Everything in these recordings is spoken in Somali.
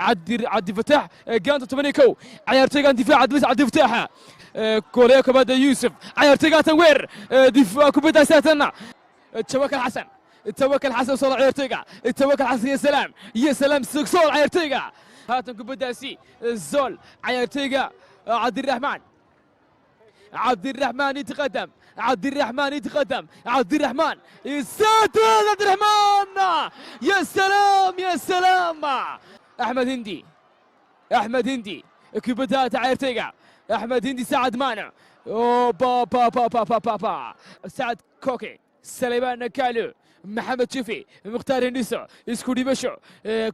Cabdifataax Gaanta 11 cayaartoygan difaaca dibis Cabdifataax goolaya kubadda Yuusuf. Cayaartoygaatan weer kubaddaasi haatanna Tawakal Xasan, Tawakal Xasan soo ciyaartoyga Tawakal Xasan. Ya salaam, ya salaam, sool ciyaartoyga haatan kubaddaasi zol ciyaartoyga Cabdiraxmaan. Cabdiraxmaan يتقدم، عبد الرحمن يتقدم، عبد الرحمن يسدد، عبد الرحمن، يا سلام، يا سلام. احمد هندي، احمد هندي كبدات عيرتيغا احمد هندي، سعد مانع، أوه با با با با با با با. سعد كوكي، سليمان كالو، محمد شفي، مختار هندسو، isku dhibasho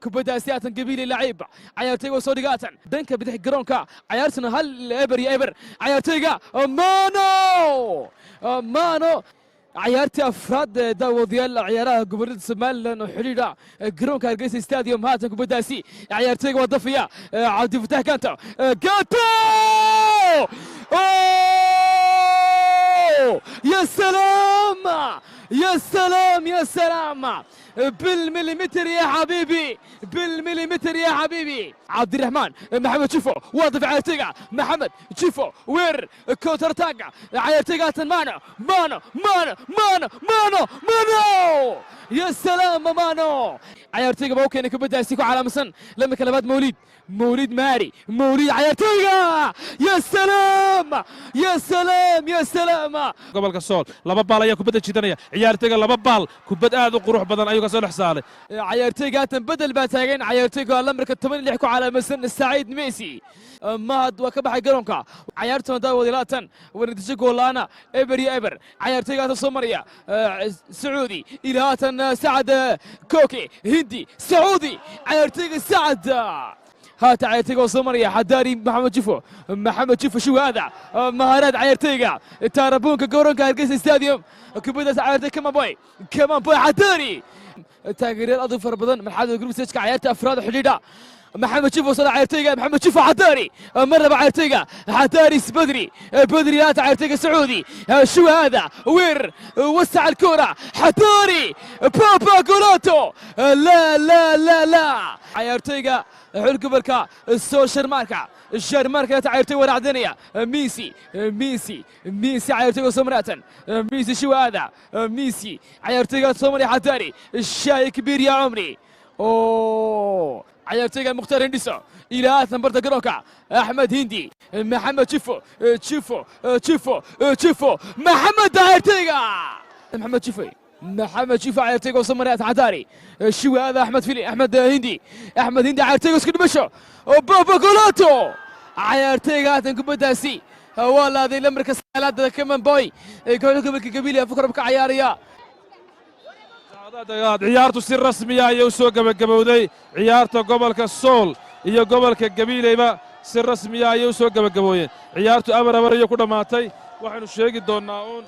kubaddaasi haatan Gabiili laciib cayaartoyga soo dhigaatan dhanka bidix garoonka. Cayaartuna 1-0 iyo 0. Cayaartoyga Mano, Mano. Ciyaartii afraad ee daawadayaal ciyaaraha gobolada Somaliland oo xidhiidha garoonka Hargeysa Stadium. Haatan kubaddaasi ciyaartoyga waa dafiya Cabdifatax Ganto, Ganto! أوه! يا سلام، يا سلام، يا سلام، بالمليمتر يا حبيبي، بالمليمتر يا حبيبي. عبد الرحمن محمد شوفو واضف عيارتيغا محمد شوفو وير counter attack عيارتيغا مانو، مانو، مانو، مانو، مانو، مانو، يا سلام مانو. عيارتيغا baa u keenay kubaddaasi ku calaamsan lamika labaad Mawliid، Mawliid Maari، Mawliid عيارتيغا، يا سلام، يا سلام، يا سلام. Gobolka Sool laba baal ayaa kubadda jiidanaya ciyaartoyga. Laba baal kubad aad u qurux badan ayuu ka soo dhex saaray. Cayaartoyga haatan bedel baa taagan. Cayaartoyga lambarka 16 ku calaamadsan Saciid Messi Mahad waa ka baxay garoonka. Cayaartuna daawadi laatan waa natiijo goolaana, 0-0. Cayaartoyga haatan soo maraya Sacuudi ilaa haatan Sacad Koke, Hindi, Sacuudi, cayaartoyga Sacad haata cayaartoyga oo soo maraya Xadaari Maxamed Jifo, Maxamed Jifo شو هذا مهارات cayaartoyga taarabuunka garoonka Hargeysa Stadium. Kubaddaas cayaartoy kama boy, kama boy Xadaari. Taageerayaal aad u fara badan marxalada group stage-ka cayaarta afraad xidhiidha. Maxamed Jifo soo cayaartoyga Maxamed Jifo Xadaari mar laba cayaartoyga Xadaari بدري بدري هات cayaartoyga سعودي شو هذا وير وسع الكرة حداري بابا جولاتو، لا لا لا لا. Cayaartoyga xul gobolka soo Sharmaarka، Sharmaarka cayaartoy waraacdanaya Misi، Misi، Misi cayaartoyga soo maratan Misi شو هذا ميسي cayaartoyga soo maray حداري الشاي كبير يا عمري. اوه cayaartoyga Mukhtaar Hindhiso ilaa haatan barta garoonka Axmed Hindi، Maxamed Jifo، Jifo، Jifo، Jifo Maxamed cayaartoyga Maxamed Jifo، محمد شوف cayaartoyga oo soo maray Xadaari شو هذا احمد فيلي، احمد هندي، احمد هندي cayaartoyga isku dhimasho بابا جولاتو. Cayaartoyga haatan kubaddaasi waa laaday lambarka sagaalaad Kaman Boy kooxda gobolka Gabiili afkarab ka cayaaraya. Ciyaartu si rasmiya ayay u soo gebagabowday. Ciyaarta gobolka Sool iyo gobolka Gabiileyba si rasmiya ayay u soo gebagaboobeen. Ciyaartu 4-4 ayay ku dhammaatay. Waxaynu sheegi doonnaa uun